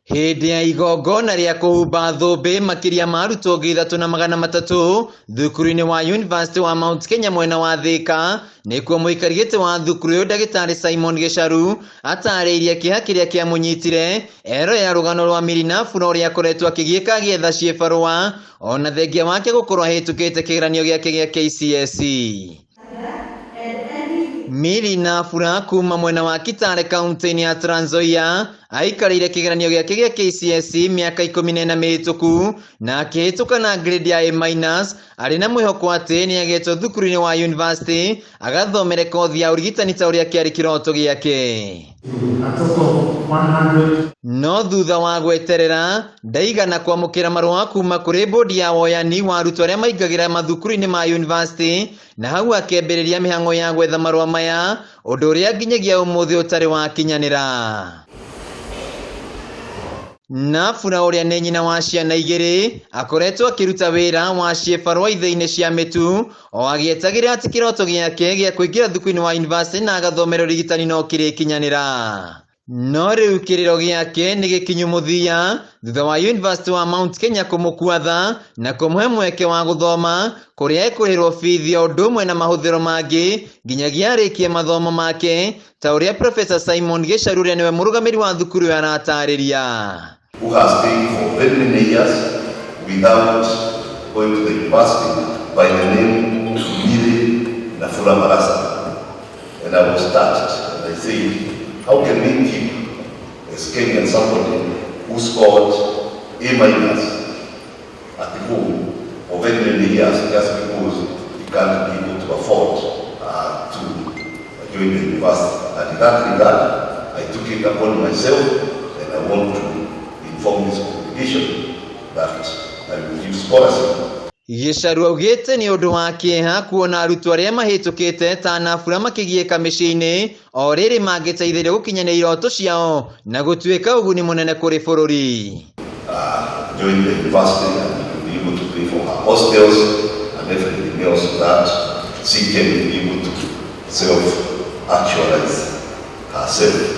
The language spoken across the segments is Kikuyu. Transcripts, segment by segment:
Hĩndĩ ya igongona rĩa kũhumba thũmbĩ makĩria ma arutwo 3,300 thukuru-inĩ wa University wa Mount Kenya mwena wa Thika, nĩkuo mũikari gĩtĩ wa thukuru ũyũ Ndagĩtarĩ Simon Gĩcaru atarĩirie kĩeha kĩrĩa kĩamũnyitire erorera rũgano rwa Milly Nafula ũrĩa akoretwo akĩgiĩka agĩetha ciĩbarũa ona thengia wake gũkorwo ahĩtũkĩte kĩgeranio gĩake gĩa KCSE. Milly Nafula kuma mwena wa Kitale kaunti-inĩ ya Trans Nzoia aikarĩire kĩgeranio gĩake gĩa KCSE mĩaka 14 mĩhĩtũku na akĩhĩtũka na grade ya A minus arĩ na mwĩhoko atĩ nĩ agetwo thukuru-inĩ wa university agathomere kothi ya ũrigitani ta ũrĩa kĩarĩ kĩroto gĩake. A total of 100 No thutha wa gweterera ndaigana kwamũkĩra marũa kuma kũrĩ bodi ya woyani wa arutwo arĩa maingagĩra mathukuru-inĩ ma university, na hau akĩambĩrĩria mĩhang'o ya gwetha marũa maya, ũndũ ũrĩa nginyagia ũmũthĩ ũtarĩ wakinyanĩra. Nafula ũrĩa nĩ nyina wa ciana igĩrĩ akoretwo akĩruta wĩra wa ciĩbarũa ithĩinĩ cia mĩtu o agĩetagĩrĩra atĩ kĩroto gĩake gĩa kũingĩra thukuru-inĩ wa university na agathomera ũrigitani no kĩrĩkinyanĩra. No rĩu kĩrĩro gĩake nĩ gĩkinyu mũthia thutha wa University wa Mount Kenya kũmũkuatha na kũmũhe mweke wa gũthoma kũrĩa ekũrĩhĩrwo bithi o ũndũ ũmwe na mahũthĩro mangĩ nginyagia arĩkie mathomo make, ta ũrĩa Professor Simon Gĩcaru ũrĩa nĩwe mũrũgamĩri wa thukuru ĩyo aratarĩria. Who has been for very many years without going to the university, by the name Milly Nafula Barasa. And I was touched and I said, "How can we keep as Kenyan somebody who scored A minus at home for very many years just because he can't be able to afford to join the university?" And in that regard, I took it upon myself and I want to inform this congregation that I will give scholarship. Gĩcaru augĩte nĩ ũndũ wa kĩeha kuona arutwo arĩa mahĩtũkĩte ta Nafula makĩgiĩka mĩciĩ-inĩ o rĩrĩ mangĩteithĩrĩria gũkinyanĩria iroto ciao na gũtuĩka ũguni mũnene kũrĩ bũrũri. Join the university and will be able to pay for her hostels and everything else so that she can be able to self-actualize herself.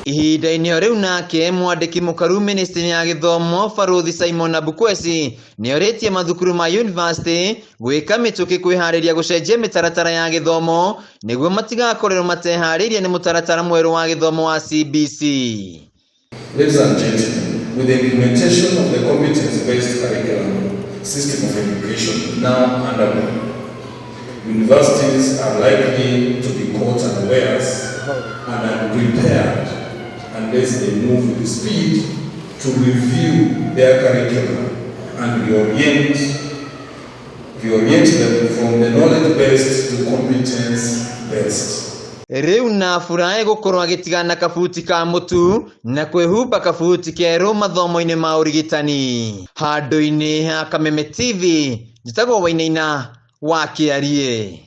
Ihinda-inĩ o rĩu nake mwandĩki mũkaru ministry ya gĩthomo Barũthi Simon Abukwesi nĩorĩtie mathukuru ma university gwĩka mĩtũkĩ kwĩharĩria gũcenjia mĩtaratara ya gĩthomo nĩguo matigakorerwo mateharĩirie nĩ mũtaratara mwerũ wa gĩthomo wa CBC. Ladies and gentlemen, with the implementation of the competence-based curriculum system of education now underway, universities are likely to be caught unawares and unprepared unless they move with speed to review their curriculum and reorient them from the knowledge-based to competence-based. Rĩu Nafula egũkorwo agĩtigana kabuti ka mũtu na kwĩhumba kabuti kerũ mathomo-inĩ ma ũrigitani. Handũ-inĩ ha Kameme TV, njĩtagwo Wainaina wa Kĩariĩ.